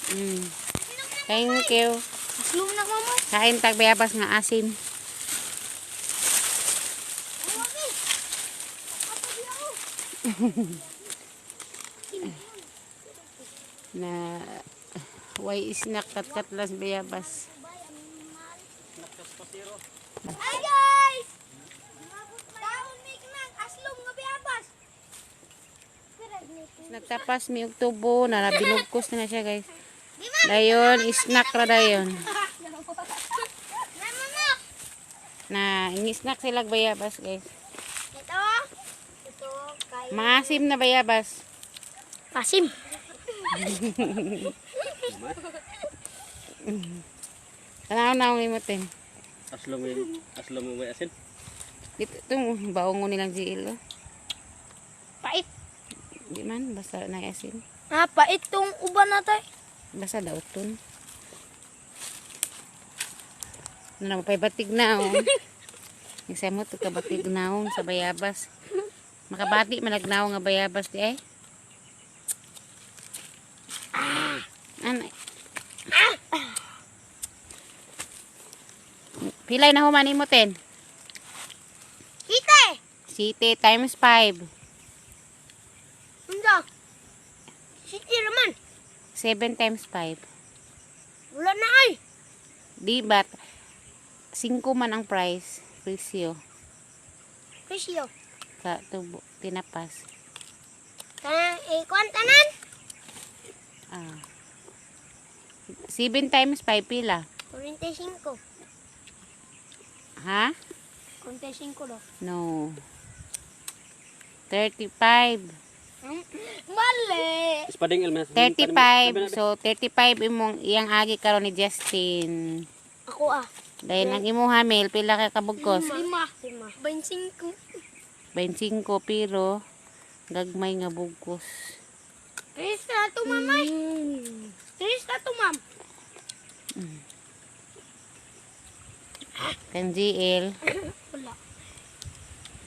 Thank you. Aslom na mama. Kain tag bayabas nga asim. Na why snack katkat las bayabas. Hi guys! Taon may nang aslom nga bayabas. Nagtapas mi og tubo na binugkos na siya, guys. Dayon snack ra dayon. Na mama. Na ini-snack sila og bayabas, guys. Ito. Ito kay Maasim na bayabas. Asim. Tanaw na akong imutin. Aslom mo may asin. Dito itong baongo nilang GL, oh. Pait. Di man basta na asin. Ah, pait tong uban na tay. Basta dauton. Ano na batig na oh. Isa mo to kabatig naong sa bayabas. Makabati man nga bayabas di ay. Ah. Ano? Pilay na human mo ten. Kita. City times 5. Unsa? City raman. 7 times 5. Wala na ay. Di ba? 5 man ang price. Presyo. Presyo. Sa tubo, tinapas. Kanang ikuan tanan. Ah. 7 times 5 pila? 45. Ha? 45 do. No. 35. Mali. Ispading el mas. 35. So, 35 imong iyang agi karon ni Justin. Ako ah. Dahil ang imong hamil, pila ka kabugkos? Lima. Lima. 25. 25 pero gagmay nga bugkos. Tres na to, mamay. Tres na to, ma'am. Kan GL, Wala.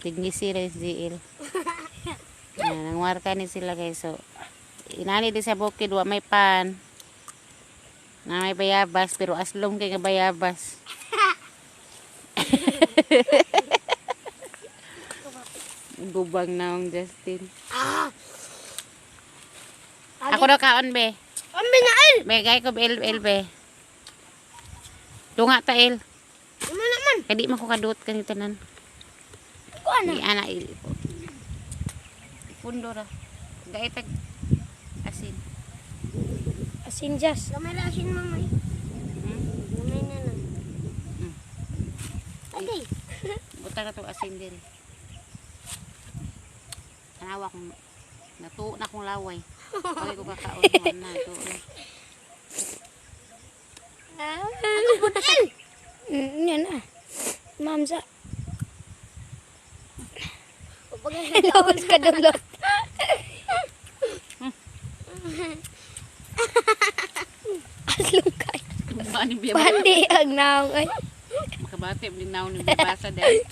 tigngisi rin si GL. Yan, nangwarta ni sila, guys. So, inani di sa bukid, wa may pan. Na may bayabas, pero aslom kay nga bayabas. Gubang na ang Justin. Ah. Ako daw kaon, be. Ambi na el. Be, gay ko, el, el, be. Tunga ta, el. Imo naman. Kaya di man ko kaduot kanitanan. Kuan na. Di ana il. Pundo ra. Gay tag asin. Asin jas. Gamay ra asin, mamay. Gamay na lang. Okay. Buta na to asin diri. Tanawa kung natuo na kong laway. Okay ko kakaon mo na to. Ano butil? Yan na. Ma'am sa. Lobos ka dulot. Aslong kay. Bani biya Pandi ang naong ay. makabati din naon ni basa dahil.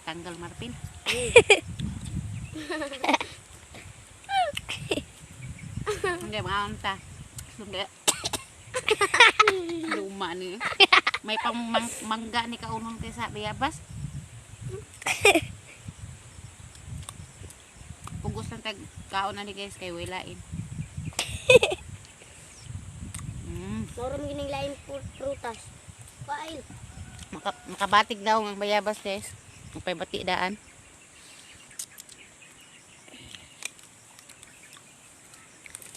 Tanggal marpin. Hindi, mga ta. Hindi. Luma ni. May pang mangga ni kaunon kay sa bayabas. Pugos lang tag kaon na ni guys kay wilain. Mauram gining lain prutas. Pail. Makabatig daw ang bayabas, guys. Mapay daan.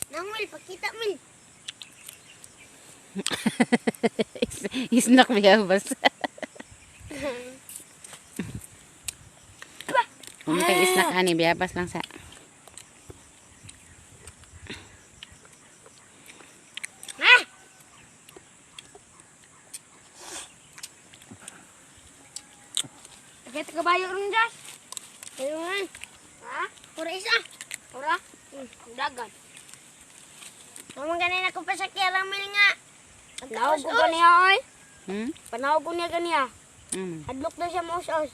Nangwil, pakita mil. Isnak bayabas. Kung may isnak ani bayabas lang sa. Ha? Sakit kabayo ron, Jas. Ayun. Ha? Pura isa. Pura? Dagan. Naman ganin ako pa sa caramel nga. Panawag ko ganiya, oy. Hmm? Panawag ko niya ganiya. Mm. Hadlok na siya maus-us.